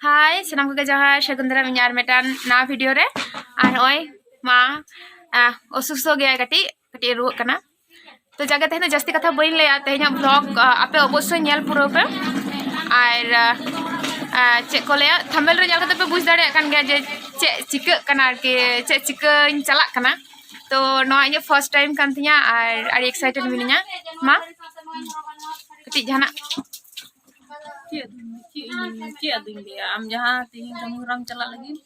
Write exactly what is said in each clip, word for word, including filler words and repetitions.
ᱦᱟᱭ ᱥᱟᱱᱟᱢ ᱠᱚᱜᱮ ᱡᱚᱦᱟᱨ, ᱥᱟᱹᱜᱩᱱ ᱫᱟᱨᱟᱢ ᱤᱧᱟᱹᱜ ᱟᱨ ᱢᱤᱫᱴᱟᱝ ᱱᱟᱣᱟ ᱵᱷᱤᱰᱤᱭᱳ ᱨᱮ᱾ ᱟᱨ ᱱᱚᱜᱼᱚᱭ ᱢᱟ, ᱟᱦ, ᱚᱥᱩᱥᱛᱷᱚ ᱜᱮᱭᱟᱭ ᱠᱟᱹᱴᱤᱡ, ᱠᱟᱹᱴᱤᱡ ᱮ ᱨᱩᱣᱟᱹᱜ ᱠᱟᱱᱟ᱾ ᱛᱚ ᱡᱟᱜᱮ ᱛᱮᱦᱮᱧ ᱫᱚ ᱡᱟᱹᱥᱛᱤ ᱠᱟᱛᱷᱟ ᱵᱟᱹᱧ ᱞᱟᱹᱭᱟ, ᱛᱮᱦᱮᱧᱟᱜ ᱵᱷᱞᱚᱜ, ᱟᱦ, ᱟᱯᱮ ᱚᱵᱚᱥᱥᱳᱭ ᱧᱮᱞ ᱯᱩᱨᱟᱹᱣ ᱯᱮ᱾ ᱟᱨ, ᱟᱦ, ᱟᱦ, ᱪᱮᱫ ᱠᱚ ᱞᱟᱹᱭᱟ, ᱛᱷᱟᱢᱵᱮᱞ ᱨᱮ ᱧᱮᱞ ᱠᱟᱛᱮ ᱯᱮ ᱵᱩᱡᱽ ᱫᱟᱲᱮᱭᱟᱜ ᱠᱟᱱ ᱜᱮᱭᱟ ᱡᱮ ᱪᱮᱫ ᱪᱤᱠᱟᱹᱜ ᱠᱟᱱᱟ ᱟᱨᱠᱤ, ᱪᱮᱫ ᱪᱤᱠᱟᱹᱧ ᱪᱟᱞᱟᱜ ᱠᱟᱱᱟ᱾ ᱛᱚ ᱱᱚᱣᱟ ᱤᱧᱟᱹᱜ ᱯᱷᱟᱨᱥᱴ ᱴᱟᱭᱤᱢ ᱠᱟᱱ ᱛᱤᱧᱟ ᱟᱨ ᱟᱹᱰᱤ ᱮᱠᱥᱟᱭᱴᱮᱰ ᱢᱤᱱᱟᱹᱧᱟ᱾ ᱢᱟ ᱠᱟᱹᱴᱤᱡ ᱡᱟᱦᱟᱱᱟᱜ ᱪᱮᱫ ᱟᱫᱚᱧ, ᱪᱮᱫ ᱤᱧ, ᱪᱮᱫ ᱟᱫᱚᱧ ᱞᱟᱹᱭᱟ? ᱟᱢ ᱡᱟᱦᱟᱸ ᱛᱮᱦᱮᱧ ᱠᱟᱹᱢᱤ ᱦᱚᱨᱟᱢ ᱪᱟᱞᱟᱜ ᱞᱟᱹᱜᱤᱫ,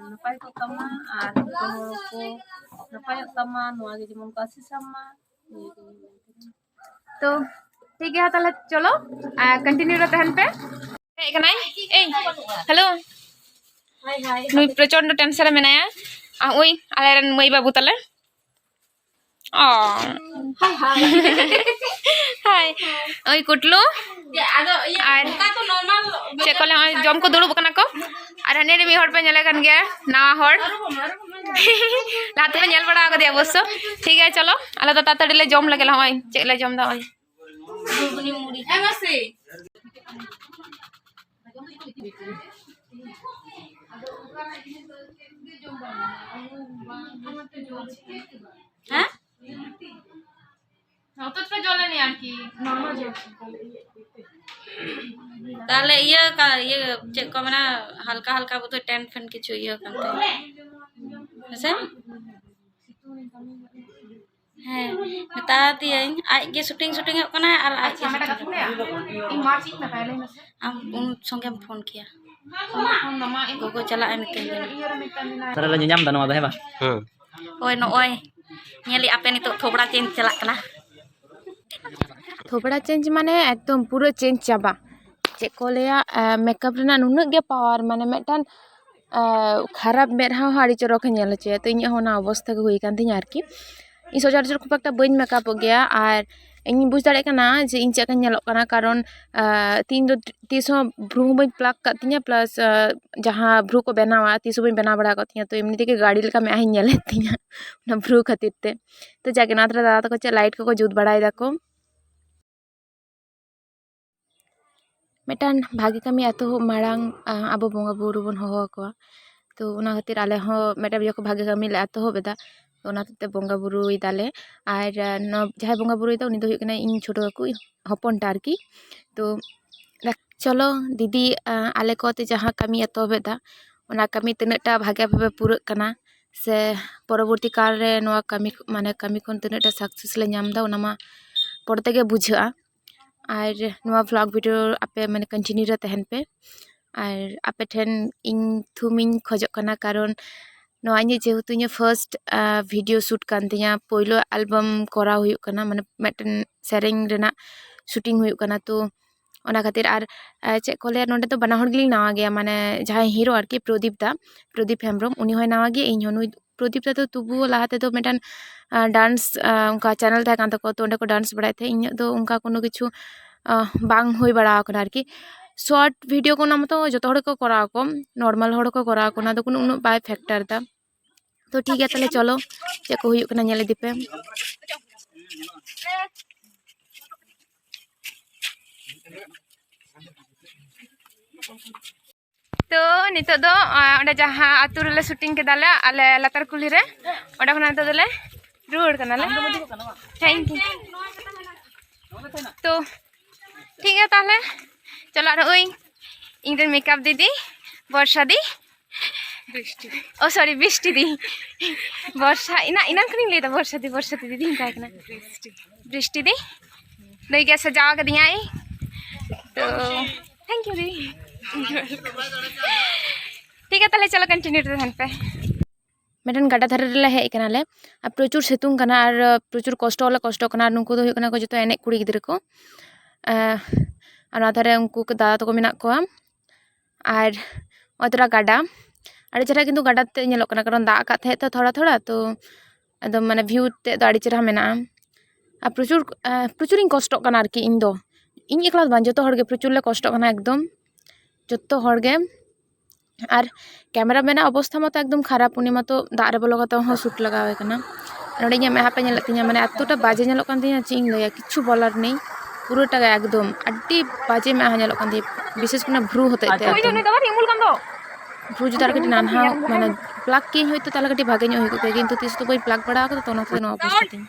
ᱱᱟᱯᱟᱭ ᱠᱚᱜ ᱛᱟᱢᱟ ᱟᱨ ᱡᱚᱛᱚ ᱦᱚᱲ ᱠᱚ ᱱᱟᱯᱟᱭᱚᱜ ᱛᱟᱢᱟ, ᱱᱚᱣᱟ ᱜᱮ ᱡᱮᱢᱚᱱ ᱠᱚ ᱟᱥᱤᱥ ᱟᱢ ᱢᱟ, ᱱᱤᱭᱟᱹ ᱜᱮ᱾ ᱛᱚ ᱴᱷᱤᱠ ᱜᱮᱭᱟ, ᱛᱟᱦᱞᱮ ᱪᱚᱞᱚ, ᱟᱨ ᱠᱚᱱᱴᱤᱱᱤᱭᱩ ᱨᱮ ᱛᱟᱦᱮᱱ ᱯᱮ᱾ ᱦᱮᱡ ᱠᱟᱱᱟᱭ, ᱮᱭ, ᱦᱮᱞᱳ᱾ ᱱᱩᱭ ᱯᱨᱚᱪᱚᱱᱰᱚ ᱴᱮᱱᱥᱚᱱ ᱨᱮ ᱢᱮᱱᱟᱭᱟ᱾ ᱟᱨ ᱳᱭ ᱟᱞᱮᱨᱮᱱ ᱢᱟᱹᱭ ᱵᱟᱹᱵᱩ ᱛᱟᱞᱮ᱾ ᱚ᱾ ᱦᱟᱭ᱾ ᱳᱭ ᱠᱩᱴᱞᱩ᱾ ᱟᱨ ᱪᱮᱫ ᱠᱚ ᱞᱟᱹᱭᱟ, ᱱᱚᱜᱼᱚᱭ ᱡᱚᱢ ᱠᱚ ᱫᱩᱲᱩᱵ ᱠᱟᱱᱟ ᱠᱚ᱾ ᱟᱨ ᱦᱟᱹᱱᱤ ᱨᱮ ᱢᱤᱫ ᱦᱚᱲ ᱯᱮ ᱧᱮᱞᱮ ᱠᱟᱱ ᱜᱮᱭᱟ, ᱱᱟᱣᱟ ᱦᱚᱲ᱾ ᱞᱟᱦᱟ ᱛᱮᱯᱮ ᱧᱮᱞ ᱵᱟᱲᱟ ᱟᱠᱟᱫᱮᱭᱟ ᱚᱵᱚᱥᱥᱚ᱾ ᱴᱷᱤᱠ ᱜᱮᱭᱟ, ᱪᱚᱞᱚ, ᱟᱞᱮ ᱫᱚ ᱛᱟᱲᱟᱛᱟᱲᱤ ᱞᱮ ᱡᱚᱢ ᱞᱮᱜᱮ᱾ ᱱᱚᱜᱼᱚᱭ ᱪᱮᱫ ᱞᱮ ᱡᱚᱢ ᱮᱫᱟ, ᱱᱚᱜᱼᱚᱭ᱾ ᱦᱮᱸ? ᱚᱛᱚᱪ ᱠᱚ ᱡᱚᱞᱮᱱᱤ ᱟᱨᱠᱤ, ᱱᱚᱨᱢᱟᱞ ᱡᱚᱞ᱾ ᱛᱟᱦᱞᱮ ᱤᱭᱟᱹ ᱠᱟ-, ᱤᱭᱟᱹ ᱪᱮᱫ ᱠᱚ ᱢᱮᱱᱟ, ᱦᱟᱞᱠᱟ ᱦᱟᱞᱠᱟ ᱵᱳᱫᱷᱚᱭ ᱴᱮᱱ ᱯᱷᱮᱱ ᱠᱤᱪᱷᱩ ᱤᱭᱟᱹ ᱠᱟᱱ ᱛᱟᱭᱟ᱾ ᱦᱮᱸᱥᱮ? ᱦᱮᱸ, ᱢᱮᱛᱟ ᱫᱤᱭᱟᱹᱧ, ᱟᱡ ᱜᱮ ᱥᱩᱴᱤᱝ ᱥᱩᱴᱤᱝᱚᱜ ᱠᱟᱱᱟᱭ ᱟᱨ ᱟᱡ ᱜᱮ ᱥᱩᱴᱤᱝᱚᱜ ᱠᱟᱱᱟᱭ᱾ ᱟᱢ ᱩᱱ ᱥᱚᱸᱜᱮᱢ ᱯᱷᱳᱱ ᱠᱮᱭᱟ᱾ ᱜᱚᱜᱚ ᱪᱟᱞᱟᱜ ᱮ ᱢᱤᱛᱟᱹᱧ ᱠᱟᱱᱟ᱾ ᱛᱟᱦᱞᱮ ᱞᱮ ᱧᱮᱧᱟᱢ ᱮᱫᱟ ᱱᱚᱣᱟ ᱫᱚ, ᱦᱮᱸ ᱵᱟᱝ? ᱦᱮᱸ᱾ ᱦᱳᱭ, ᱱᱚᱜᱼᱚᱭ ᱧᱮᱞᱮᱫᱼᱟ ᱯᱮ, ᱱᱤᱛᱚᱜ ᱛᱷᱚᱵᱲᱟ ᱪᱮᱧᱡᱽ ᱪᱟᱞᱟᱜ ᱠᱟᱱᱟ᱾ ᱛᱷᱚᱵᱲᱟ ᱪᱮᱧᱡᱽ ᱢᱟᱱᱮ ᱮᱠᱫᱚᱢ ᱯᱩᱨᱟᱹ ᱪᱮᱧᱡᱽ ᱪᱟᱵᱟ᱾ ᱪᱮᱫ ᱠᱚ ᱞᱟᱹᱭᱟ, ᱮ, ᱢᱮᱠᱟᱯ ᱨᱮᱱᱟᱜ ᱱᱩᱱᱟᱹᱜ ᱜᱮ ᱯᱟᱣᱟᱨ, ᱢᱟᱱᱮ ᱢᱤᱫᱴᱟᱝ, ᱮ, ᱠᱷᱟᱨᱟᱯ ᱢᱮᱫᱦᱟ ᱦᱚᱸ ᱟᱹᱰᱤ ᱪᱚᱨᱚᱠᱮ ᱧᱮᱞ ᱦᱚᱪᱚᱭᱟ᱾ ᱛᱚ ᱤᱧᱟᱹᱜ ᱦᱚᱸ ᱚᱱᱟ ᱚᱵᱚᱥᱛᱷᱟ ᱜᱮ ᱦᱩᱭ ᱟᱠᱟᱱ ᱛᱤᱧᱟᱹ ᱟᱨᱠᱤ᱾ ᱤᱧ ᱥᱚᱪᱚᱨᱟᱪᱚᱨ ᱠᱷᱩᱵ ᱮᱠᱴᱟ ᱵᱟᱹᱧ ᱢᱮᱠᱟᱯᱚᱜ ᱜᱮᱭᱟ, ᱟᱨ ᱤᱧ ᱵᱩᱡᱽ ᱫᱟᱲᱮᱭᱟᱜ ᱠᱟᱱᱟ ᱡᱮ ᱤᱧ ᱪᱮᱫ ᱞᱮᱠᱟᱧ ᱧᱮᱞᱚᱜ ᱠᱟᱱᱟ, ᱠᱟᱨᱚᱱ, ᱮ, ᱛᱤᱦᱤᱧ ᱫᱚ ᱛᱤᱥ ᱦᱚᱸ ᱵᱷᱨᱩ ᱦᱚᱸ ᱵᱟᱹᱧ ᱯᱞᱟᱠ ᱠᱟᱜ ᱛᱤᱧᱟᱹ, ᱯᱞᱟᱥ, ᱮ, ᱡᱟᱦᱟᱸ ᱵᱷᱨᱩ ᱠᱚ ᱵᱮᱱᱟᱣᱟ ᱛᱤᱥ ᱦᱚᱸ ᱵᱟᱹᱧ ᱵᱮᱱᱟᱣ ᱵᱟᱲᱟ ᱟᱠᱟᱫ ᱛᱤᱧᱟᱹ᱾ ᱛᱚ ᱮᱢᱱᱤ ᱛᱮᱜᱮ ᱜᱟᱹᱲᱤ ᱞᱮᱠᱟ ᱢᱮᱫᱦᱟᱧ ᱧᱮᱞᱮᱫ ᱛᱤᱧᱟᱹ ᱚᱱᱟ ᱵᱷᱨᱩ ᱠᱷᱟᱹᱛᱤᱨ ᱛᱮ᱾ ᱛᱚ ᱡᱟᱜᱮ, ᱱᱚᱣᱟ ᱫᱷᱟᱨᱮ ᱫᱟᱫᱟ ᱛᱟᱠᱚ ᱪᱮᱫ ᱞᱟᱭᱤᱴ ᱠᱚᱠᱚ ᱡᱩᱛ ᱵᱟᱲᱟᱭ ᱫᱟᱠᱚ᱾ ᱢᱤᱫᱴᱟᱝ ᱵᱷᱟᱜᱮ ᱠᱟᱹᱢᱤ ᱮᱛᱚᱦᱚᱵ ᱢᱟᱲᱟᱝ ᱟᱵᱚ ᱵᱚᱸᱜᱟ ᱵᱩᱨᱩ ᱵᱚᱱ ᱦᱚᱦᱚ ᱟᱠᱚᱣᱟ᱾ ᱛᱚ ᱚᱱᱟ ᱠᱷᱟᱹᱛᱤᱨ ᱟᱞᱮ ᱦᱚᱸ ᱢᱤᱫᱴᱟᱝ ᱡᱚᱠᱷᱚᱱ ᱵᱷᱟᱜᱮ ᱠᱟᱹᱢᱤ ᱞᱮ ᱮᱛᱚᱦᱚᱵ ᱮᱫᱟ, ᱛᱚ ᱚᱱᱟ ᱦᱚᱛᱮᱡ ᱛᱮ ᱵᱚᱸᱜᱟ ᱵᱩᱨᱩᱭ ᱫᱟᱞᱮ᱾ ᱟᱨ ᱡᱟᱦᱟᱸᱭ ᱵᱚᱸᱜᱟ ᱵᱩᱨᱩᱭᱮᱫᱟ ᱩᱱᱤ ᱫᱚ ᱦᱩᱭᱩᱜ ᱠᱟᱱᱟ ᱤᱧ ᱪᱷᱳᱴᱳ ᱠᱟᱠᱩ ᱦᱚᱯᱚᱱ ᱴᱟ ᱟᱨᱠᱤ᱾ ᱛᱚ ᱪᱚᱞᱚ ᱫᱤᱫᱤ, ᱟᱞᱮ ᱠᱚ ᱟᱛᱮ ᱡᱟᱦᱟᱸ ᱠᱟᱹᱢᱤ ᱮᱛᱚᱦᱚᱵ ᱮᱫᱟ, ᱚᱱᱟ ᱠᱟᱹᱢᱤ ᱛᱤᱱᱟᱹᱜ ᱴᱟ ᱵᱷᱟᱜᱮ ᱵᱷᱟᱵᱮ ᱯᱩᱨᱟᱹᱜ ᱠᱟᱱᱟ, ᱥᱮ ᱯᱚᱨᱚᱵᱚᱨᱛᱤ ᱠᱟᱞ ᱨᱮ ᱱᱚᱣᱟ ᱠᱟᱹᱢᱤ ᱢᱟᱱᱮ ᱠᱟᱹᱢᱤ ᱠᱷᱚᱱ ᱛᱤᱱᱟᱹᱜ ᱴᱟ ᱥᱟᱠᱥᱮᱥ ᱞᱮ ᱧᱟᱢ ᱮᱫᱟ, ᱚᱱᱟ ᱢᱟ ᱯᱚᱨᱮ ᱛᱮᱜᱮ ᱵᱩᱡᱷᱟᱹᱜᱼᱟ᱾ ᱟᱨ ᱱᱚᱣᱟ ᱵᱷᱞᱚᱜ ᱵᱷᱤᱰᱤᱭᱳ ᱟᱯᱮ ᱢᱟᱱᱮ ᱠᱚᱱᱴᱤᱱᱤᱭᱩ ᱨᱮ ᱛᱟᱦᱮᱱ ᱯᱮ᱾ ᱟᱨ ᱟᱯᱮ ᱴᱷᱮᱱ ᱤᱧ ᱛᱷᱩᱢ ᱤᱧ ᱠᱷᱚᱡᱚᱜ ᱠᱟᱱᱟ, ᱠᱟᱨᱚᱱ ᱱᱚᱣᱟ ᱤᱧᱟᱹᱜ ᱡᱮᱦᱮᱛᱩ ᱤᱧᱟᱹᱜ ᱯᱷᱟᱨᱥᱴ ᱵᱷᱤᱰᱤᱭᱳ ᱥᱩᱴ ᱠᱟᱱ ᱛᱤᱧᱟᱹ, ᱯᱳᱭᱞᱳ ᱮᱞᱵᱟᱢ ᱠᱚᱨᱟᱣ ᱦᱩᱭᱩᱜ ᱠᱟᱱᱟ, ᱢᱟᱱᱮ ᱢᱤᱫᱴᱮᱱ ᱥᱮᱨᱮᱧ ᱨᱮᱱᱟᱜ ᱥᱩᱴᱤᱝ ᱦᱩᱭᱩᱜ ᱠᱟᱱᱟ᱾ ᱛᱚ ᱚᱱᱟ ᱠᱷᱟᱹᱛᱤᱨ ᱟᱨ ᱪᱮᱫ ᱠᱚ ᱞᱟᱹᱭᱟ, ᱱᱚᱸᱰᱮ ᱫᱚ ᱵᱟᱱᱟ ᱦᱚᱲ ᱜᱮᱞᱤᱧ ᱱᱟᱣᱟ ᱜᱮᱭᱟ, ᱢᱟᱱᱮ ᱡᱟᱦᱟᱸᱭ ᱦᱤᱨᱳ ᱟᱨᱠᱤ ᱯᱨᱚᱫᱤᱯ ᱫᱟ, ᱯᱨᱚᱫᱤᱯ ᱦᱮᱢᱵᱨᱚᱢ, ᱩᱱᱤ ᱦᱚᱸᱭ ᱱᱟᱣᱟ ᱜᱮᱭᱟ᱾ ᱤᱧ ᱦᱚᱸ ᱱᱩᱭ ᱯᱨᱚᱫᱤᱯ ᱫᱟ ᱫᱚ ᱛᱚᱵᱩᱣᱳ ᱞᱟᱦᱟ ᱛᱮᱫᱚ ᱢᱤᱫᱴᱟᱝ ᱰᱟᱱᱥ ᱚᱱᱠᱟ ᱪᱮᱱᱮᱞ ᱛᱟᱦᱮᱸ ᱠᱟᱱ ᱛᱟᱠᱚᱣᱟ, ᱛᱚ ᱚᱸᱰᱮ ᱠᱚ ᱰᱟᱱᱥ ᱵᱟᱲᱟᱭᱮᱫ ᱛᱟᱦᱮᱸᱫ᱾ ᱤᱧᱟᱹᱜ ᱫᱚ ᱚᱱᱠᱟ ᱠᱳᱱᱳ ᱠᱤᱪᱷᱩ ᱵᱟᱝ ᱦᱩᱭ ᱵᱟᱲᱟ ᱟᱠᱟᱱᱟ ᱟᱨᱠᱤ᱾ ᱥᱚᱨᱴ ᱵᱷᱤᱰᱤᱭᱳ ᱠᱚ ᱚᱱᱟ ᱢᱚᱛᱚ ᱡᱚᱛᱚ ᱦᱚᱲ ᱜᱮᱠᱚ ᱠᱚᱨᱟᱣ ᱟᱠᱚ, ᱱᱚᱨᱢᱟᱞ ᱦᱚᱲ ᱦᱚᱸᱠᱚ ᱠᱚᱨᱟᱣ ᱟᱠᱚ, ᱚᱱᱟ ᱫᱚ ᱠᱳᱱᱳ ᱩᱱᱟᱹᱜ ᱵᱟᱭ ᱯᱷᱮᱠᱴᱟᱨ ᱮᱫᱟ᱾ ᱛᱚ ᱴᱷᱤᱠ ᱜᱮᱭᱟ, ᱛᱟᱦᱞᱮ ᱪᱚᱞᱚ ᱪᱮᱫ ᱠᱚ ᱦᱩᱭᱩᱜ ᱠᱟᱱᱟ ᱧᱮᱞ ᱤᱫᱤ ᱯᱮ᱾ ᱛᱚ ᱱᱤᱛᱚᱜ ᱫᱚ ᱚᱸᱰᱮ ᱡᱟᱦᱟᱸ ᱟᱹᱛᱩ ᱨᱮᱞᱮ ᱥᱩᱴᱤᱝ ᱠᱮᱫᱟᱞᱮ, ᱟᱞᱮ ᱞᱟᱛᱟᱨ ᱠᱩᱞᱦᱤ ᱨᱮ, ᱚᱸᱰᱮ ᱠᱷᱚᱱᱟᱜ ᱱᱤᱛᱚᱜ ᱫᱚᱞᱮ ᱨᱩᱣᱟᱹᱲ ᱠᱟᱱᱟᱞᱮ᱾ ᱦᱮᱸ, ᱤᱧ ᱴᱷᱮᱱ᱾ ᱛᱚ ᱴᱷᱤᱠ ᱜᱮᱭᱟ, ᱛᱟᱦᱞᱮ ᱪᱚᱞᱚ ᱟᱨ ᱱᱚᱜᱼᱚᱭ ᱤᱧ ᱨᱮᱱ ᱢᱮᱠᱟᱯ ᱫᱤᱫᱤ ᱵᱚᱨᱥᱟ ᱫᱤ, ᱵᱤᱥᱴᱤ᱾ ᱚ ᱥᱚᱨᱤ, ᱵᱤᱥᱴᱤ ᱫᱤ᱾ ᱵᱚᱨᱥᱟ, ᱤᱱᱟ ᱤᱱᱟᱱ ᱠᱷᱚᱱᱤᱧ ᱞᱟᱹᱭᱫᱟ ᱵᱚᱨᱥᱟ ᱫᱤ, ᱵᱚᱨᱥᱟ ᱫᱤ ᱫᱤᱫᱤᱧ ᱢᱮᱛᱟᱭ ᱠᱟᱱᱟ᱾ ᱵᱤᱥᱴᱤ᱾ ᱵᱤᱥᱴᱤ ᱫᱤ ᱱᱩᱭ ᱜᱮ ᱥᱟᱡᱟᱣ ᱠᱟᱫᱤᱧᱟᱭ᱾ ᱛᱚ ᱛᱷᱮᱝᱠ ᱭᱩ ᱫᱤ᱾ ᱴᱷᱤᱠ ᱜᱮᱭᱟ, ᱛᱟᱦᱞᱮ ᱪᱚᱞᱚ ᱠᱚᱱᱴᱤᱱᱤᱭᱩ ᱨᱮ ᱛᱟᱦᱮᱱ ᱯᱮ᱾ ᱢᱤᱫᱴᱮᱱ ᱜᱟᱰᱟ ᱫᱷᱟᱨᱮ ᱨᱮᱞᱮ ᱦᱮᱡ ᱟᱠᱟᱱᱟᱞᱮ, ᱟᱨ ᱯᱨᱚᱪᱩᱨ ᱥᱤᱛᱩᱝ ᱠᱟᱱᱟ, ᱟᱨ ᱯᱨᱚᱪᱩᱨ ᱠᱚᱥᱴᱚ ᱞᱮ ᱠᱚᱥᱴᱚᱜ ᱠᱟᱱᱟ᱾ ᱟᱨ ᱱᱩᱠᱩ ᱫᱚ ᱦᱩᱭᱩᱜ ᱠᱟᱱᱟ ᱠᱚ ᱡᱚᱛᱚ ᱮᱱᱮᱡ ᱠᱩᱲᱤ ᱜᱤᱫᱽᱨᱟᱹ ᱠᱚ᱾ ᱟᱨ ᱚᱱᱟ ᱫᱷᱟᱨᱮ ᱩᱱᱠᱩ ᱠᱚ ᱫᱟᱫᱟ ᱛᱟᱠᱚ ᱢᱮᱱᱟᱜ ᱠᱚᱣᱟ᱾ ᱟᱨ ᱚᱛᱨᱟ ᱜᱟᱰᱟ, ᱟᱹᱰᱤ ᱪᱮᱦᱨᱟ ᱠᱤᱱᱛᱩ ᱜᱟᱰᱟ ᱛᱮ ᱧᱮᱞᱚᱜ ᱠᱟᱱᱟ, ᱠᱟᱨᱚᱱ ᱫᱟᱜ ᱟᱠᱟᱫ ᱛᱟᱦᱮᱸᱫ ᱛᱚ ᱛᱷᱚᱲᱟ ᱛᱷᱚᱲᱟ, ᱛᱚ ᱮᱠᱫᱚᱢ ᱢᱟᱱᱮ ᱵᱷᱤᱭᱩ ᱛᱮᱫ ᱫᱚ ᱟᱹᱰᱤ ᱪᱮᱦᱨᱟ ᱢᱮᱱᱟᱜᱼᱟ᱾ ᱟᱨ ᱯᱨᱚᱪᱩᱨ, ᱯᱨᱚᱪᱩᱨᱤᱧ ᱠᱚᱥᱴᱚᱜ ᱠᱟᱱᱟ ᱟᱨᱠᱤ ᱤᱧ ᱫᱚ, ᱤᱧ ᱮᱠᱞᱟ ᱫᱚ ᱵᱟᱝ, ᱡᱚᱛᱚ ᱦᱚᱲᱜᱮ ᱯᱨᱚᱪᱩᱨ ᱞᱮ ᱠᱚᱥᱴᱚᱜ ᱠᱟᱱᱟ ᱮᱠᱫᱚᱢ, ᱡᱚᱛᱚ ᱦᱚᱲᱜᱮ᱾ ᱟᱨ ᱠᱮᱢᱮᱨᱟ ᱢᱮᱱᱟᱜ ᱚᱵᱚᱥᱛᱷᱟ ᱢᱟᱛᱚ ᱮᱠᱫᱚᱢ ᱠᱷᱟᱨᱟᱯ, ᱩᱱᱤ ᱢᱟᱛᱚ ᱫᱟᱜ ᱨᱮ ᱵᱚᱞᱚ ᱠᱟᱛᱮ ᱦᱚᱸ ᱥᱩᱴ ᱞᱟᱜᱟᱣ ᱮ ᱠᱟᱱᱟ᱾ ᱱᱚᱰᱮ ᱤᱧᱟᱹᱜ ᱢᱮᱫᱦᱟ ᱯᱮ ᱧᱮᱞᱮᱫ ᱛᱤᱧᱟᱹ, ᱢᱟᱱᱮ ᱮᱛᱚᱴᱟ ᱵᱟᱡᱮ ᱧᱮᱞᱚᱜ ᱠᱟᱱ ᱛᱤᱧᱟᱹ, ᱪᱮᱫ ᱤᱧ ᱞᱟᱹᱭᱟ, ᱠᱤᱪᱷᱩ ᱵᱚᱞᱟᱨ ᱱᱮᱭ᱾ ᱯᱩᱨᱟᱹᱴᱟ ᱜᱮ ᱮᱠᱫᱚᱢ ᱟᱹᱰᱤ ᱵᱟᱡᱮ ᱢᱮᱫᱦᱟ ᱧᱮᱞᱚᱜ ᱠᱟᱱ ᱛᱟᱭᱟ, ᱵᱤᱥᱮᱥ ᱠᱚᱨᱮ ᱵᱷᱨᱩ ᱦᱚᱛᱮᱡ ᱛᱮ᱾ ᱟᱪᱪᱷᱟ᱾ ᱮᱠᱫᱚᱢ᱾ ᱩᱱᱤ ᱫᱚ ᱟᱵᱟᱨ ᱤᱢᱩᱞ ᱠᱟᱱ ᱫᱚ᱾ ᱵᱷᱨᱩ ᱡᱩᱫᱤ ᱟᱨ ᱠᱟᱹᱴᱤᱡ ᱱᱟᱱᱦᱟ, ᱢᱟᱱᱮ, ᱯᱞᱟᱠ ᱠᱤᱭᱟᱹᱧ ᱦᱚᱭᱛᱳ, ᱛᱟᱦᱞᱮ ᱠᱟᱹᱴᱤᱡ ᱵᱷᱟᱜᱮ ᱧᱚᱜ ᱦᱩᱭ ᱠᱚᱜ ᱜᱮᱭᱟ, ᱠᱤᱱᱛᱩ ᱛᱤᱥ ᱫᱚ ᱵᱟᱹᱧ ᱯᱞᱟᱠ ᱵᱟᱲᱟ ᱟᱠᱟᱫᱟ, ᱛᱚ ᱚᱱᱟ ᱦᱚᱛᱮᱡ ᱛᱮ ᱱᱚᱣᱟ ᱚᱵᱚᱥᱛᱟ ᱛᱤᱧ᱾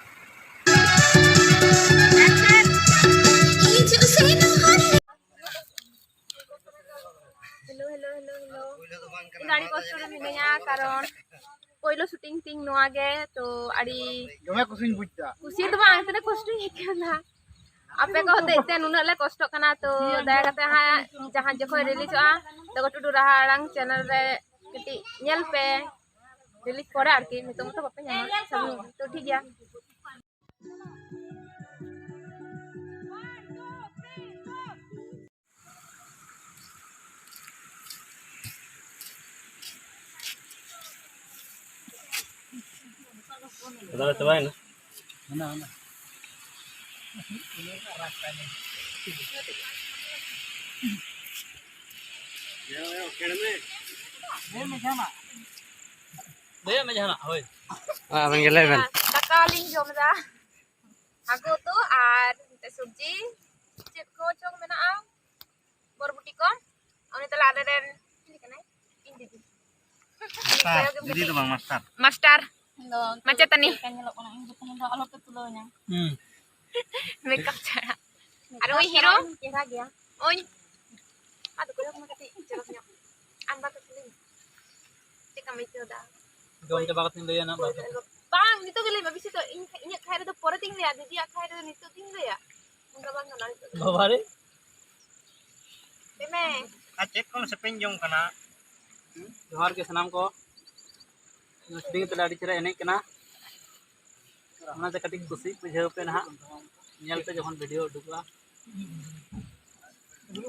Hello, hello, hello, hello. ᱤᱧ ᱫᱚ ᱟᱹᱰᱤ ᱠᱚᱥᱴᱚ ᱨᱮ ᱢᱤᱱᱟᱹᱧᱟ, ᱠᱟᱨᱚᱱ ᱯᱳᱭᱞᱳ ᱥᱩᱴᱤᱝ ᱛᱤᱧ ᱱᱚᱣᱟ ᱜᱮ, ᱛᱚ ᱟᱹᱰᱤ ᱫᱚᱢᱮ ᱠᱩᱥᱤᱧ ᱵᱩᱡᱽ ᱫᱟ᱾ ᱠᱩᱥᱤ ᱫᱚ ᱵᱟᱝ, ᱛᱤᱱᱟᱹᱜ ᱠᱚᱥᱴᱚᱧ ᱟᱹᱭᱠᱟᱹᱣ ᱫᱟ᱾ ᱟᱯᱮ ᱠᱚ ᱦᱚᱛᱮᱡ ᱛᱮ ᱱᱩᱱᱟᱹᱜ ᱞᱮ ᱠᱚᱥᱴᱚᱜ ᱠᱟᱱᱟ, ᱛᱚ ᱫᱟᱭᱟ ᱠᱟᱛᱮ ᱦᱟᱸᱜ ᱡᱟᱦᱟᱸ ᱡᱚᱠᱷᱚᱱ ᱨᱤᱞᱤᱡᱚᱜᱼᱟ, ᱰᱚᱜᱚᱨ ᱴᱩᱰᱩ ᱨᱟᱦᱟ ᱟᱲᱟᱝ ᱪᱮᱱᱮᱞ ᱨᱮ ᱠᱟᱹᱴᱤᱡ ᱧᱮᱞ ᱯᱮ᱾ ᱨᱤᱞᱤᱡᱽ ᱯᱚᱨᱮ ᱟᱨᱠᱤ, ᱱᱤᱛᱚᱜ ᱢᱟᱛᱚ ᱵᱟᱯᱮ ᱧᱟᱢᱟ, ᱛᱚ ᱴᱷᱤᱠ ᱜᱮᱭᱟ᱾ ᱟᱫᱚ ᱪᱟᱵᱟᱭᱮᱱᱟ? ᱢᱮᱱᱟᱜᱼᱟ, ᱢᱮᱱᱟᱜᱼᱟ᱾ ᱞᱟᱹᱭ ᱢᱮ ᱡᱟᱦᱟᱱᱟᱜ, ᱦᱳᱭ᱾ ᱟᱵᱮᱱ ᱜᱮ ᱞᱟᱹᱭ ᱵᱮᱱ᱾ ᱫᱟᱠᱟ ᱞᱤᱧ ᱡᱚᱢ ᱮᱫᱟ, ᱦᱟᱹᱠᱩ ᱩᱛᱩ ᱟᱨ ᱢᱤᱫᱴᱮᱡ ᱥᱚᱵᱽᱡᱤ, ᱪᱮᱫ ᱠᱚ ᱪᱚᱝ ᱢᱮᱱᱟᱜᱼᱟ, ᱵᱚᱨᱵᱚᱴᱤ ᱠᱚ᱾ ᱩᱱᱤ ᱛᱟᱦᱞᱮ ᱟᱞᱮ ᱨᱮᱱ ᱪᱤᱞᱤ ᱠᱟᱱᱟᱭ? ᱤᱧ ᱫᱤᱫᱤ᱾ ᱢᱟᱥᱴᱟᱨ, ᱫᱤᱫᱤ ᱫᱚ ᱵᱟᱝ, ᱢᱟᱥᱴᱟᱨ᱾ ᱢᱟᱥᱴᱟᱨ᱾ ᱤᱧ ᱫᱚ ᱢᱟᱪᱮᱛᱟᱹᱱᱤ᱾ ᱪᱮᱫ ᱞᱮᱠᱟ ᱧᱮᱞᱚᱜ ᱠᱟᱱᱟ? ᱤᱧ ᱡᱚᱛᱚᱱ ᱫᱚ ᱟᱞᱚ ᱯᱮ ᱛᱩᱞᱟᱹᱣ ᱤᱧᱟ᱾ ᱦᱩᱸ᱾ ᱢᱮᱠᱟᱯ ᱪᱷᱟᱲᱟ᱾ ᱟᱨ ᱩᱱᱤ ᱦᱤᱨᱳ? ᱪᱮᱦᱨᱟ ᱜᱮᱭᱟ᱾ ᱩᱱᱤ? ᱟᱫᱚ ᱠᱚᱭᱚᱜ ᱢᱮ ᱠᱟᱹᱴᱤᱡ, ᱪᱚᱨᱚᱠ ᱧᱚᱜ᱾ ᱟᱢ ᱵᱟᱯᱮ ᱠᱩᱞᱤᱧ? ᱪᱮᱫ ᱞᱮᱠᱟᱢ ᱟᱹᱭᱠᱟᱹᱣ ᱫᱟ? ᱡᱚᱢ ᱪᱟᱵᱟ ᱠᱟᱛᱮᱧ ᱞᱟᱹᱭᱟ ᱱᱟᱜ, ᱵᱟᱨ ᱠᱟᱛᱷᱟ᱾ ᱵᱟᱝ, ᱱᱤᱛᱚᱜ ᱜᱮ ᱞᱟᱹᱭ ᱢᱮ, ᱵᱮᱥᱤ ᱫᱚ ᱤᱧ, ᱤᱧᱟᱹᱜ ᱠᱷᱟᱭ ᱨᱮᱫᱚ ᱯᱚᱨᱮ ᱛᱤᱧ ᱞᱟᱹᱭᱟ, ᱫᱤᱫᱤᱭᱟᱜ ᱠᱷᱟᱭ ᱨᱮᱫᱚ ᱱᱤᱛᱚᱜ ᱜᱤᱧ ᱞᱟᱹᱭᱟ᱾ ᱚᱱᱠᱟ ᱵᱟᱝ ᱜᱟᱱᱚᱜᱼᱟ ᱱᱤᱛᱚᱜ ᱫᱚ᱾ ᱵᱟᱵᱟ ᱨᱮ᱾ ᱞᱟᱹᱭ ᱢᱮ᱾ ᱟᱨ ᱪᱮᱫ ᱠᱚᱢ ᱥᱮᱯᱮᱧ ᱡᱚᱝ ᱠᱟᱱᱟ? ᱡᱚᱦᱟᱨ ᱜᱮ ᱥᱟᱱᱟᱢ ᱠᱚ᱾ ᱥᱩᱴᱤᱝ ᱛᱟᱞᱮ ᱟᱹᱰᱤ ᱪᱮᱦᱨᱟ ᱮᱱᱮᱡ ᱠᱟᱱᱟ᱾ ᱚᱱᱟᱛᱮ ᱠᱟᱹᱴᱤᱡ ᱠᱩᱥᱤ ᱵᱩᱡᱷᱟᱹᱣ ᱯᱮ ᱱᱟᱦᱟᱜ, ᱧᱮᱞ ᱯᱮ ᱡᱚᱠᱷᱚᱱ ᱵᱷᱤᱰᱤᱭᱳ ᱩᱰᱩᱠᱚᱜᱼᱟ᱾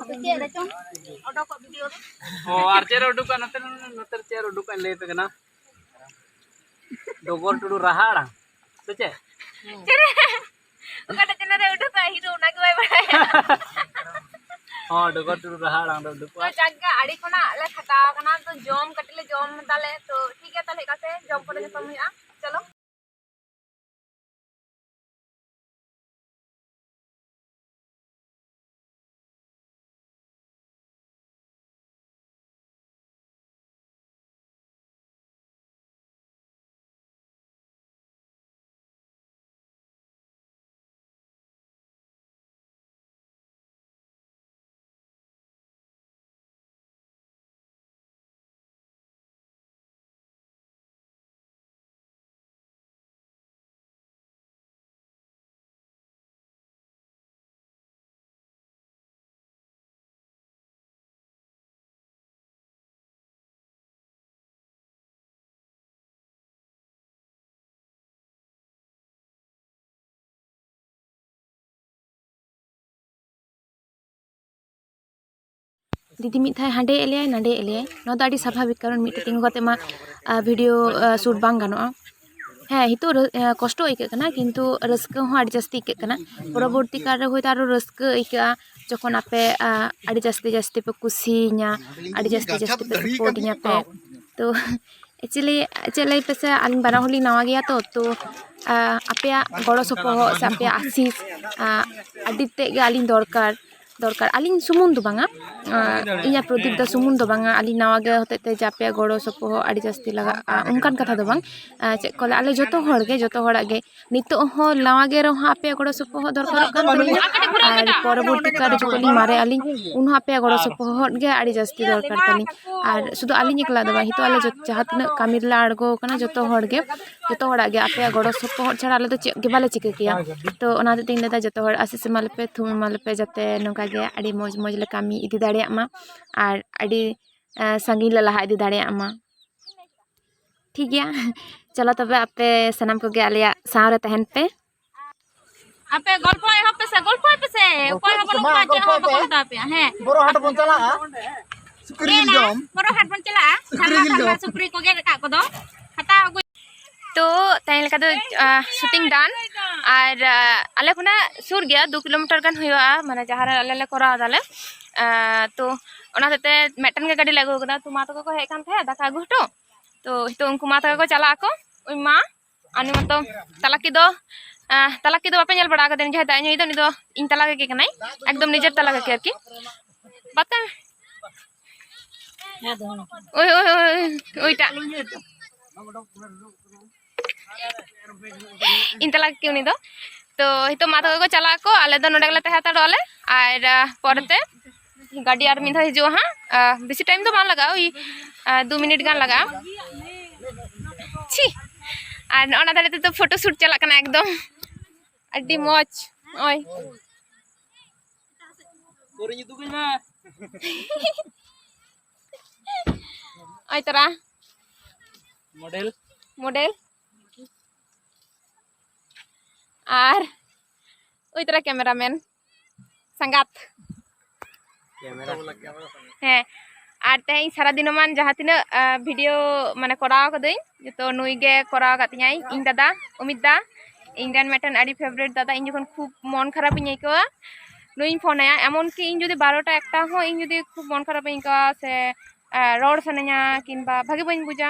ᱟᱫᱚ ᱪᱮᱫ ᱨᱮᱪᱚᱝ ᱚᱰᱚᱠᱚᱜ ᱵᱷᱤᱰᱤᱭᱳ ᱫᱚ? ᱚ, ᱟᱨ ᱪᱮᱫ ᱨᱮ ᱩᱰᱩᱠᱚᱜᱼᱟ? ᱱᱚᱛᱮ, ᱱᱚᱛᱮ ᱨᱮ ᱪᱮᱫ ᱨᱮ ᱩᱰᱩᱠᱚᱜᱼᱟ ᱞᱟᱹᱭ ᱟᱯᱮ ᱠᱟᱱᱟ᱾ ᱰᱚᱜᱚᱨ ᱴᱩᱰᱩ ᱨᱟᱦᱟ ᱟᱲᱟᱝ, ᱥᱮ ᱪᱮᱫ? ᱪᱮᱫ ᱨᱮ? ᱚᱠᱟᱴᱟᱜ ᱪᱮᱱᱮᱞ ᱨᱮ ᱩᱰᱩᱠᱚᱜᱼᱟ ᱦᱤᱨᱳ, ᱚᱱᱟ ᱜᱮ ᱵᱟᱭ ᱵᱟᱲᱟᱭᱟ᱾ ᱦᱚᱸ, ᱰᱚᱜᱚᱨ ᱴᱩᱰᱩ ᱨᱟᱦᱟ ᱟᱲᱟᱝ ᱨᱮ ᱩᱰᱩᱠᱚᱜᱼᱟ᱾ ᱛᱚ ᱡᱟᱠ ᱜᱮ, ᱟᱹᱰᱤ ᱠᱷᱚᱱᱟᱜ ᱞᱮ ᱠᱷᱟᱴᱟᱣ ᱠᱟᱱᱟ, ᱛᱚ ᱡᱚᱢ ᱠᱟᱹᱴᱤᱡ ᱞᱮ ᱡᱚᱢ ᱫᱟᱞᱮ, ᱛᱚ ᱴᱷᱤᱠ ᱜᱮᱭᱟ, ᱛᱟᱦᱞᱮ ᱦᱮᱡ ᱠᱟᱛᱮ ᱡᱚᱢ ᱯᱚᱨᱮ ᱧᱟᱯᱟᱢ ᱦᱩᱭᱩᱜᱼᱟ᱾ ᱪᱚᱞᱚ᱾ ᱫᱤᱫᱤ ᱢᱤᱫ ᱫᱷᱟᱣ ᱦᱟᱸᱰᱮ ᱮᱞᱮᱭᱟᱭ, ᱱᱟᱰᱮ ᱮᱞᱮᱭᱟᱭ᱾ ᱱᱚᱣᱟ ᱫᱚ ᱟᱹᱰᱤ ᱥᱟᱵᱷᱟᱵᱤᱠ, ᱠᱟᱨᱚᱱ ᱢᱤᱫᱴᱮᱡ ᱛᱤᱸᱜᱩ ᱠᱟᱛᱮ ᱢᱟ ᱵᱷᱤᱰᱤᱭᱳ ᱥᱩᱴ ᱵᱟᱝ ᱜᱟᱱᱚᱜᱼᱟ᱾ ᱦᱮᱸ, ᱱᱤᱛᱚᱜ ᱨᱟᱹ- ᱠᱚᱥᱴᱚ ᱟᱹᱭᱠᱟᱹᱜ ᱠᱟᱱᱟ, ᱠᱤᱱᱛᱩ ᱨᱟᱹᱥᱠᱟᱹ ᱦᱚᱸ ᱟᱹᱰᱤ ᱡᱟᱹᱥᱛᱤ ᱟᱹᱭᱠᱟᱹᱜ ᱠᱟᱱᱟ᱾ ᱯᱚᱨᱚᱵᱚᱨᱛᱤ ᱠᱟᱞ ᱨᱮ ᱦᱚᱭᱛᱳ ᱟᱨᱚ ᱨᱟᱹᱥᱠᱟᱹ ᱟᱹᱭᱠᱟᱹᱜᱼᱟ, ᱡᱚᱠᱷᱚᱱ ᱟᱯᱮ ᱟᱹᱰᱤ ᱡᱟᱹᱥᱛᱤ ᱡᱟᱹᱥᱛᱤ ᱯᱮ ᱠᱩᱥᱤᱭᱟᱹᱧᱟ, ᱟᱹᱰᱤ ᱡᱟᱹᱥᱛᱤ ᱡᱟᱹᱥᱛᱤ ᱯᱮ ᱥᱟᱯᱳᱨᱴ ᱤᱧᱟ ᱯᱮ᱾ ᱛᱚ ᱮᱠᱪᱩᱭᱮᱞᱤ ᱪᱮᱫ ᱞᱟᱹᱭ ᱯᱮᱥᱮ, ᱟᱹᱞᱤᱧ ᱵᱟᱱᱟ ᱦᱚᱲ ᱞᱤᱧ ᱱᱟᱣᱟ ᱜᱮᱭᱟ ᱛᱚ, ᱛᱚ ᱟᱯᱮᱭᱟᱜ ᱜᱚᱲᱚ ᱥᱚᱯᱚᱦᱚᱫ ᱥᱮ ᱟᱯᱮᱭᱟᱜ ᱟᱥᱤᱥ ᱟᱹᱰᱤ ᱛᱮᱫ ᱜᱮ ᱟᱹᱞᱤᱧ ᱫᱚᱨᱠᱟᱨ᱾ ᱫᱚᱨᱠᱟᱨ ᱟᱹᱞᱤᱧ ᱥᱩᱢᱩᱝ ᱫᱚ ᱵᱟᱝᱟ, ᱤᱧ ᱟᱨ ᱯᱨᱚᱫᱤᱯ ᱫᱟ ᱥᱩᱢᱩᱝ ᱫᱚ ᱵᱟᱝᱟ, ᱟᱹᱞᱤᱧ ᱱᱟᱣᱟ ᱜᱮ ᱦᱚᱛᱮᱡ ᱛᱮ ᱡᱮ ᱟᱯᱮᱭᱟᱜ ᱜᱚᱲᱚ ᱥᱚᱯᱚᱦᱚᱫ ᱟᱹᱰᱤ ᱡᱟᱹᱥᱛᱤ ᱞᱟᱜᱟᱜᱼᱟ, ᱚᱱᱠᱟᱱ ᱠᱟᱛᱷᱟ ᱫᱚ ᱵᱟᱝ᱾ ᱪᱮᱫ ᱠᱚ ᱞᱟᱹᱭᱟ, ᱟᱞᱮ ᱡᱚᱛᱚ ᱦᱚᱲ ᱜᱮ, ᱡᱚᱛᱚ ᱦᱚᱲᱟᱜ ᱜᱮ ᱱᱤᱛᱚᱜ ᱦᱚᱸ ᱱᱟᱣᱟ ᱜᱮ ᱨᱮᱦᱚᱸ ᱟᱯᱮᱭᱟᱜ ᱜᱚᱲᱚ ᱥᱚᱯᱚᱦᱚᱫ ᱫᱚᱨᱠᱟᱨᱚᱜ ᱠᱟᱱ ᱛᱟᱹᱞᱤᱧᱟ᱾ ᱟᱨ ᱯᱚᱨᱚᱵᱚᱨᱛᱤ ᱠᱟᱞ ᱨᱮ ᱡᱚᱠᱷᱚᱱ ᱞᱤᱧ ᱢᱟᱨᱮᱜ ᱟᱹᱞᱤᱧ, ᱩᱱ ᱦᱚᱸ ᱟᱯᱮᱭᱟᱜ ᱜᱚᱲᱚ ᱥᱚᱯᱚᱦᱚᱫ ᱜᱮ ᱟᱹᱰᱤ ᱡᱟᱹᱥᱛᱤ ᱫᱚᱨᱠᱟᱨ ᱛᱟᱹᱞᱤᱧ᱾ ᱟᱨ ᱥᱩᱫᱷᱩ ᱟᱹᱞᱤᱧ ᱮᱠᱞᱟ ᱫᱚ ᱵᱟᱝ, ᱱᱤᱛᱚᱜ ᱟᱞᱮ ᱡᱚᱛ- ᱡᱟᱦᱟᱸ ᱛᱤᱱᱟᱹᱜ ᱠᱟᱹᱢᱤ ᱨᱮᱞᱮ ᱟᱬᱜᱚ ᱟᱠᱟᱱᱟ, ᱡᱚᱛᱚ ᱦᱚᱲ ᱜᱮ, ᱡᱚᱛᱚ ᱦᱚᱲᱟᱜ ᱜᱮ ᱟᱯᱮᱭᱟᱜ ᱜᱚᱲᱚ ᱥᱚᱯᱚᱦᱚᱫ ᱪᱷᱟᱲᱟ ᱟᱞᱮ ᱫᱚ ᱪᱮᱫ ᱜᱮ ᱵᱟᱞᱮ ᱪᱤᱠᱟᱹ ᱠᱮᱭᱟ᱾ ᱛᱚ ᱚᱱᱟ ᱦᱚᱛᱮᱡ ᱛᱮᱧ ᱞᱟᱹᱭᱫᱟ, ᱡᱚᱛᱚ ᱦᱚᱲ ᱟᱥᱤᱥ ᱮᱢᱟ ᱞᱮᱯᱮ, ᱛᱷᱩᱢ ᱮᱢᱟ ᱞᱮᱯᱮ, ᱡᱟᱛᱮ ᱱᱚᱝᱠᱟ ᱜᱮ ᱟᱹᱰᱤ ᱢᱚᱡᱽ ᱢᱚᱡᱽ ᱞᱮ ᱠᱟᱹᱢᱤ ᱤᱫᱤ ᱫᱟᱲᱮᱭᱟᱜ ᱢᱟ ᱟᱨ ᱟᱹᱰᱤ ᱥᱟᱺᱜᱤᱧ ᱞᱮ ᱞᱟᱦᱟ ᱤᱫᱤ ᱫᱟᱲᱮᱭᱟᱜ ᱢᱟ᱾ ᱴᱷᱤᱠ ᱜᱮᱭᱟ, ᱪᱚᱞᱚ ᱛᱚᱵᱮ ᱟᱯᱮ ᱥᱟᱱᱟᱢ ᱠᱚᱜᱮ ᱟᱞᱮᱭᱟᱜ ᱥᱟᱶ ᱨᱮ ᱛᱟᱦᱮᱱ ᱯᱮ᱾ ᱟᱯᱮ ᱜᱚᱞᱯᱚ ᱮᱦᱚᱵ ᱯᱮᱥᱮ, ᱜᱚᱞᱯᱚᱭ ᱯᱮᱥᱮ, ᱚᱠᱚᱭ ᱦᱚᱸ ᱵᱟᱹᱱᱩᱜ ᱠᱚᱣᱟ, ᱪᱮᱫ ᱦᱚᱸ ᱵᱟᱠᱚ ᱢᱮᱛᱟ ᱯᱮᱭᱟ᱾ ᱦᱮᱸ, ᱵᱚᱨᱚ ᱦᱟᱴ ᱵᱚᱱ ᱪᱟᱞᱟᱜᱼᱟ, ᱥᱩᱠᱨᱤ ᱡᱤᱞ ᱡᱚᱢ᱾ ᱵᱚᱨᱚ ᱦᱟᱴ ᱵᱚᱱ ᱪᱟᱞᱟᱜᱼᱟ, ᱥᱩᱠᱨᱤ ᱡᱤᱞ ᱡᱚᱢ᱾ ᱥᱩᱠᱨᱤ ᱠᱚ ᱜᱮᱫ ᱟᱠᱟᱫ ᱠᱚᱫᱚ ᱦᱟᱛᱟᱣ ᱟᱹᱜᱩ᱾ ᱛᱚ ᱛᱮᱦᱮᱧ ᱞᱮᱠᱟ ᱫᱚ ᱥᱩᱴᱤᱝ ᱰᱟᱱ᱾ ᱟᱨ ᱟᱞᱮ ᱠᱷᱚᱱᱟᱜ ᱥᱩᱨ ᱜᱮᱭᱟ, ᱫᱩ ᱠᱤᱞᱳᱢᱤᱴᱟᱨ ᱜᱟᱱ ᱦᱩᱭᱩᱜᱼᱟ, ᱢᱟᱱᱮ ᱡᱟᱦᱟᱸ ᱨᱮ ᱟᱞᱮ ᱞᱮ ᱠᱚᱨᱟᱣ ᱫᱟᱞᱮ᱾ ᱛᱚ ᱚᱱᱟ ᱦᱚᱛᱮᱡ ᱛᱮ ᱢᱤᱫᱴᱮᱱ ᱜᱮ ᱜᱟᱹᱰᱤ ᱞᱮ ᱟᱹᱜᱩ ᱟᱠᱟᱫᱟ᱾ ᱛᱚ ᱢᱟ ᱛᱟᱠᱚ ᱠᱚ ᱦᱮᱡ ᱟᱠᱟᱱ ᱛᱟᱦᱮᱸᱫ ᱫᱟᱠᱟ ᱟᱹᱜᱩ ᱦᱚᱴᱚ᱾ ᱛᱚ ᱱᱤᱛᱚᱜ ᱩᱱᱠᱩ ᱢᱟ ᱛᱟᱠᱚ ᱠᱚ ᱪᱟᱞᱟᱜ ᱟᱠᱚ᱾ ᱩᱱᱤ ᱢᱟ, ᱟᱨ ᱱᱩᱭ ᱢᱟᱛᱚ ᱛᱟᱞᱟᱠᱤ ᱫᱚ, ᱛᱟᱞᱟᱠᱤ ᱫᱚ ᱵᱟᱯᱮ ᱧᱮᱞ ᱵᱟᱲᱟ ᱟᱠᱟᱫᱮᱭᱟ? ᱡᱟᱦᱟᱸᱭ ᱫᱟᱜ ᱧᱩᱭᱮᱫᱟ ᱩᱱᱤ ᱫᱚ ᱤᱧ ᱛᱟᱞᱟᱠᱟ ᱜᱮ ᱠᱟᱱᱟᱭ, ᱮᱠᱫᱚᱢ ᱱᱤᱡᱮᱨ ᱛᱟᱞᱟᱠᱟ ᱜᱮ ᱟᱨᱠᱤ᱾ ᱵᱟᱛᱟ ᱳᱭ ᱳᱭ ᱳᱭ ᱳᱭᱴᱟᱜ᱾ ᱤᱧ ᱛᱟᱞᱟᱠᱟ ᱜᱮ ᱩᱱᱤ ᱫᱚ᱾ ᱛᱚ ᱱᱤᱛᱚᱜ ᱢᱟ ᱛᱟᱠᱚ ᱠᱚ ᱪᱟᱞᱟᱜ ᱟᱠᱚ, ᱟᱞᱮ ᱫᱚ ᱱᱚᱰᱮ ᱜᱮᱞᱮ ᱛᱟᱦᱮᱸ ᱦᱟᱛᱟᱲᱚᱜ ᱟᱞᱮ᱾ ᱟᱨ ᱯᱚᱨᱮᱛᱮ ᱜᱟᱹᱰᱤ ᱟᱨ ᱢᱤᱫ ᱫᱷᱟᱣ ᱦᱤᱡᱩᱜᱼᱟ ᱦᱟᱸᱜ᱾ ᱵᱮᱥᱤ ᱴᱟᱭᱤᱢ ᱫᱚ ᱵᱟᱝ ᱞᱟᱜᱟᱜᱼᱟ, ᱳᱭ ᱫᱩ ᱢᱤᱱᱤᱴ ᱜᱟᱱ ᱞᱟᱜᱟᱜᱼᱟ᱾ ᱪᱷᱤ, ᱟᱨ ᱱᱚᱜᱼᱚ ᱱᱟ ᱫᱷᱟᱨᱮ ᱛᱮᱫᱚ ᱯᱷᱳᱴᱳ ᱥᱩᱴ ᱪᱟᱞᱟᱜ ᱠᱟᱱᱟ ᱮᱠᱫᱚᱢ᱾ ᱟᱹᱰᱤ ᱢᱚᱡᱽ᱾ ᱱᱚᱜᱼᱚᱭ᱾ ᱳᱭ ᱛᱚᱨᱟ᱾ ᱢᱚᱰᱮᱞ᱾ ᱢᱚᱰᱮᱞ᱾ ᱟᱨ ᱳᱭ ᱛᱚᱨᱟ ᱠᱮᱢᱮᱨᱟᱢᱮᱱ ᱥᱟᱸᱜᱟᱛ᱾ ᱦᱮᱸ, ᱟᱨ ᱛᱮᱦᱮᱧ ᱥᱟᱨᱟᱫᱤᱱ ᱢᱟᱱ ᱡᱟᱦᱟᱸ ᱛᱤᱱᱟᱹᱜ ᱵᱷᱤᱰᱤᱭᱳ ᱢᱟᱱᱮ ᱠᱚᱨᱟᱣ ᱠᱟᱹᱫᱟᱹᱧ, ᱡᱚᱛᱚ ᱱᱩᱭ ᱜᱮ ᱠᱚᱨᱟᱣ ᱟᱠᱟᱫ ᱛᱤᱧᱟᱭ, ᱤᱧ ᱫᱟᱫᱟ ᱚᱢᱤᱛ ᱫᱟ᱾ ᱤᱧ ᱨᱮᱱ ᱢᱤᱫᱴᱮᱱ ᱟᱹᱰᱤ ᱯᱷᱮᱵᱟᱨᱮᱴ ᱫᱟᱫᱟ᱾ ᱤᱧ ᱡᱚᱠᱷᱚᱱ ᱠᱷᱩᱵ ᱢᱚᱱ ᱠᱷᱟᱨᱟᱯ ᱤᱧ ᱟᱹᱭᱠᱟᱹᱣᱟ, ᱱᱩᱭᱤᱧ ᱯᱷᱳᱱ ᱟᱭᱟ᱾ ᱮᱢᱚᱱ ᱠᱤ ᱤᱧ ᱡᱩᱫᱤ ᱵᱟᱨᱚᱴᱟ ᱮᱠᱴᱟ ᱦᱚᱸ ᱤᱧ ᱡᱩᱫᱤ ᱠᱷᱩᱵ ᱢᱚᱱ ᱠᱷᱟᱨᱟᱯ ᱤᱧ ᱟᱹᱭᱠᱟᱹᱣᱟ ᱥᱮ ᱨᱚᱲ ᱥᱟᱱᱟᱧᱟ ᱠᱤᱝᱵᱟ ᱵᱷᱟᱜᱮ ᱵᱟᱹᱧ ᱵᱩᱡᱟ,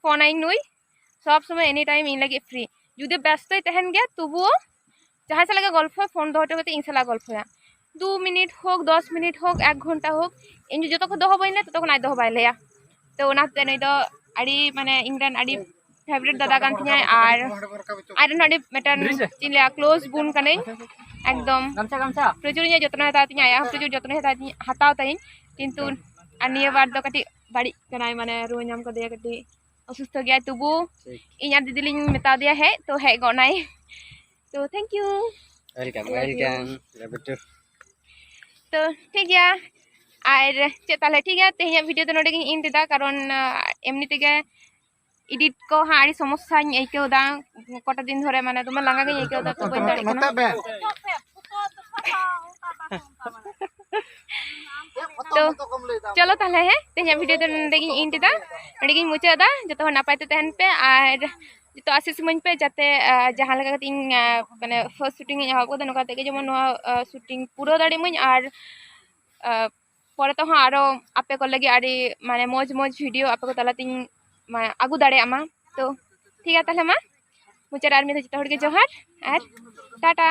ᱯᱷᱳᱱ ᱟᱹᱧ ᱱᱩᱭ᱾ ᱥᱚᱵ ᱥᱚᱢᱚᱭ ᱮᱱᱤ ᱴᱟᱭᱤᱢ ᱤᱧ ᱞᱟᱹᱜᱤᱫ ᱯᱷᱨᱤ᱾ ᱡᱩᱫᱤ ᱵᱮᱥᱛᱚᱭ ᱛᱟᱦᱮᱱ ᱜᱮᱭᱟ, ᱛᱚᱵᱩᱣᱳ ᱡᱟᱦᱟᱸᱭ ᱥᱟᱞᱟᱜ ᱜᱮ ᱜᱚᱞᱯᱷᱚ, ᱯᱷᱳᱱ ᱫᱚᱦᱚ ᱦᱚᱴᱚ ᱠᱟᱛᱮ ᱤᱧ ᱥᱟᱞᱟᱜ ᱜᱚᱞᱯᱷᱚᱭᱟ᱾ ᱫᱩ ᱢᱤᱱᱤᱴ ᱦᱳᱠ, ᱫᱚᱥ ᱢᱤᱱᱤᱴ ᱦᱳᱠ, ᱮᱠ ᱜᱷᱚᱱᱴᱟ ᱦᱳᱠ, ᱤᱧ ᱡᱚᱛᱚ ᱠᱷᱚᱱ ᱫᱚᱦᱚ ᱵᱟᱹᱧ ᱞᱟᱹᱭᱟ, ᱛᱚᱛᱚ ᱠᱷᱚᱱ ᱟᱡ ᱫᱚᱦᱚ ᱵᱟᱭ ᱞᱟᱹᱭᱟ᱾ ᱛᱚ ᱚᱱᱟᱛᱮ ᱱᱩᱭ ᱫᱚ ᱟᱹᱰᱤ ᱢᱟᱱᱮ ᱤᱧ ᱨᱮᱱ ᱟᱹᱰᱤ ᱯᱷᱮᱵᱟᱨᱮᱴ ᱫᱟᱫᱟ ᱠᱟᱱ ᱛᱤᱧᱟᱭ᱾ ᱟᱨ ᱟᱡ ᱨᱮᱱ ᱟᱹᱰᱤ ᱢᱤᱫᱴᱮᱱ ᱪᱮᱫ ᱤᱧ ᱞᱟᱹᱭᱟ, ᱠᱞᱳᱡᱽ ᱵᱩᱱ ᱠᱟᱹᱱᱟᱹᱧ ᱮᱠᱫᱚᱢ᱾ ᱯᱨᱚᱪᱩᱨ ᱤᱧ ᱡᱚᱛᱱᱚ ᱦᱟᱛᱟᱣ ᱛᱤᱧᱟ, ᱟᱭᱟᱜ ᱦᱚᱸ ᱯᱨᱚᱪᱩᱨ ᱡᱚᱛᱱᱚ ᱦᱟᱛᱟᱣ ᱛᱤᱧ, ᱦᱟᱛᱟᱣ ᱛᱟᱭᱤᱧ᱾ ᱠᱤᱱᱛᱩ ᱟᱨ ᱱᱤᱭᱟᱹ ᱵᱟᱨ ᱫᱚ ᱠᱟᱹᱴᱤᱡ ᱵᱟᱹᱲᱤᱡ ᱠᱟᱱᱟᱭ, ᱢᱟᱱᱮ ᱨᱩᱣᱟᱹ ᱧᱟᱢ ᱠᱟᱫᱮᱭᱟ, ᱠᱟᱹᱴᱤᱡ ᱚᱥᱩᱥᱛᱷᱚ ᱜᱮᱭᱟᱭ᱾ ᱛᱚᱵᱩ ᱤᱧ ᱟᱨ ᱫᱤᱫᱤ ᱞᱤᱧ ᱢᱮᱛᱟ ᱫᱮᱭᱟ ᱦᱮᱡ, ᱛᱚ ᱦᱮᱡ ᱜᱚᱫ ᱱᱟᱭ᱾ ᱛᱚ ᱛᱷᱮᱝᱠ ᱭᱩ᱾ Welcome, welcome. ᱛᱚ ᱴᱷᱤᱠ ᱜᱮᱭᱟ, ᱟᱨ ᱪᱮᱫ ᱛᱟᱦᱞᱮ ᱴᱷᱤᱠ ᱜᱮᱭᱟ, ᱛᱮᱦᱮᱧᱟᱜ ᱵᱷᱤᱰᱤᱭᱳ ᱫᱚ ᱱᱚᱰᱮ ᱜᱤᱧ ᱮᱱᱰ ᱮᱫᱟ, ᱠᱟᱨᱚᱱ ᱮᱢᱱᱤ ᱛᱮᱜᱮ ᱮᱰᱤᱴ ᱠᱚ ᱦᱟᱸᱜ ᱟᱹᱰᱤ ᱥᱚᱢᱚᱥᱥᱟᱧ ᱟᱹᱭᱠᱟᱹᱣ ᱮᱫᱟ᱾ ᱠᱚᱴᱟ ᱫᱤᱱ ᱫᱷᱚᱨᱮ ᱢᱟᱱᱮ ᱫᱚᱢᱮ ᱞᱟᱸᱜᱟ ᱜᱤᱧ ᱟᱹᱭᱠᱟᱹᱣ ᱮᱫᱟ, ᱛᱚ ᱵᱟᱹᱧ ᱫᱟᱲᱮᱭᱟᱜ ᱠᱟᱱᱟ᱾ ᱛᱚ ᱪᱚᱞᱚ ᱛᱟᱦᱞᱮ, ᱦᱮᱸ, ᱛᱮᱦᱮᱧᱟᱜ ᱵᱷᱤᱰᱤᱭᱳ ᱫᱚ ᱱᱚᱰᱮ ᱜᱤᱧ ᱮᱱᱰ ᱮᱫᱟ, ᱱᱚᱰᱮ ᱜᱤᱧ ᱢᱩᱪᱟᱹᱫ ᱮᱫᱟ᱾ ᱡᱚᱛᱚ ᱦᱚᱲ ᱱᱟᱯᱟᱭ ᱛᱮ ᱛᱟᱦᱮᱱ ᱯᱮ ᱟᱨ ᱡᱚᱛᱚ ᱟᱥᱤᱥ ᱤᱢᱟᱹᱧ ᱯᱮ, ᱡᱟᱛᱮ ᱡᱟᱦᱟᱸ ᱞᱮᱠᱟ ᱠᱟᱛᱮ ᱤᱧ ᱢᱟᱱᱮ ᱯᱷᱟᱨᱥᱴ ᱥᱩᱴᱤᱝ ᱤᱧ ᱮᱦᱚᱵ ᱠᱟᱫᱟ, ᱱᱚᱝᱠᱟ ᱠᱟᱛᱮ ᱜᱮ ᱡᱮᱢᱚᱱ ᱱᱚᱣᱟ ᱥᱩᱴᱤᱝ ᱯᱩᱨᱟᱹᱣ ᱫᱟᱲᱮᱭᱟᱜ ᱢᱟᱹᱧ᱾ ᱟᱨ ᱯᱚᱨᱮ ᱛᱮᱦᱚᱸ ᱟᱨᱚ ᱟᱯᱮ ᱠᱚ ᱞᱟᱹᱜᱤᱫ ᱟᱹᱰᱤ ᱢᱟᱱᱮ ᱢᱚᱡᱽ ᱢᱚᱡᱽ ᱵᱷᱤᱰᱤᱭᱳ ᱟᱯᱮ ᱠᱚ ᱛᱟᱞᱟᱛᱤᱧ ᱢᱟ-, ᱟᱹᱜᱩ ᱫᱟᱲᱮᱭᱟᱜ ᱢᱟ᱾ ᱛᱚ ᱴᱷᱤᱠ ᱜᱮᱭᱟ ᱛᱟᱦᱞᱮ, ᱢᱟ ᱢᱩᱪᱟᱹᱫ ᱨᱮ ᱟᱨ ᱢᱤᱫ ᱫᱷᱟᱣ ᱡᱚᱛᱚ ᱦᱚᱲ ᱜᱮ ᱡᱚᱦᱟᱨ ᱟᱨ ᱴᱟᱴᱟ᱾